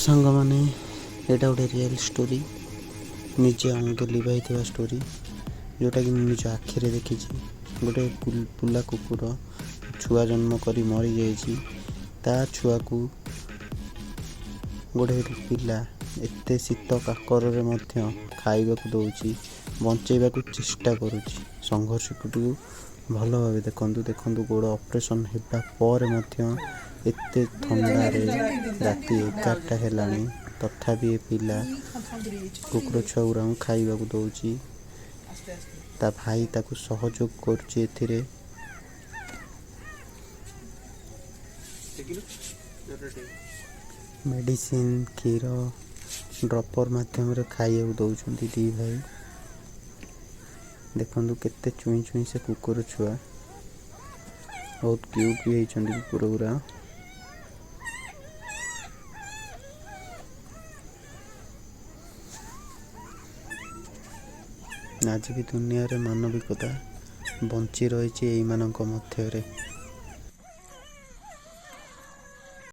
ସାଙ୍ଗମାନେ, ଏଇଟା ଗୋଟେ ରିଏଲ୍ ଷ୍ଟୋରି, ନିଜେ ଅଙ୍ଗେ ଲିଭାଇଥିବା ଷ୍ଟୋରି, ଯେଉଁଟାକି ମୁଁ ନିଜ ଆଖିରେ ଦେଖିଛି। ଗୋଟେ ବୁଲା କୁକୁର ଛୁଆ ଜନ୍ମ କରି ମରିଯାଇଛି। ତା ଛୁଆକୁ ଗୋଟେ ପିଲା ଏତେ ଶୀତ କାକରରେ ମଧ୍ୟ ଖାଇବାକୁ ଦେଉଛି, ବଞ୍ଚେଇବାକୁ ଚେଷ୍ଟା କରୁଛି। ସଂଘର୍ଷଟିକୁ ଭଲ ଭାବେ ଦେଖନ୍ତୁ। ଦେଖନ୍ତୁ, ଗୋଡ଼ ଅପରେସନ୍ ହେବା ପରେ ମଧ୍ୟ ଏତେ ଥଣ୍ଡାରେ ରାତି 11ଟା ହେଲାଣି, ତଥାପି ଏ ପିଲା କୁକୁର ଛୁଆ ଗୁଡ଼ାଙ୍କୁ ଖାଇବାକୁ ଦେଉଛି। ତା ଭାଇ ତାକୁ ସହଯୋଗ କରୁଛି ଏଥିରେ। ମେଡ଼ିସିନ, କ୍ଷୀର, ଡ୍ରପର୍ ମାଧ୍ୟମରେ ଖାଇବାକୁ ଦେଉଛନ୍ତି ଦୁଇ ଭାଇ। ଦେଖନ୍ତୁ କେତେ ଚୁଇଁ ଚୁଇଁ ସେ କୁକୁର ଛୁଆ, ବହୁତ କ୍ୟୁଟ୍ ବି ହେଇଛନ୍ତି କୁକୁର ଗୁଡ଼ା। ଆଜି ବି ଦୁନିଆରେ ମାନବିକତା ବଞ୍ଚି ରହିଛି ଏଇମାନଙ୍କ ମଧ୍ୟରେ।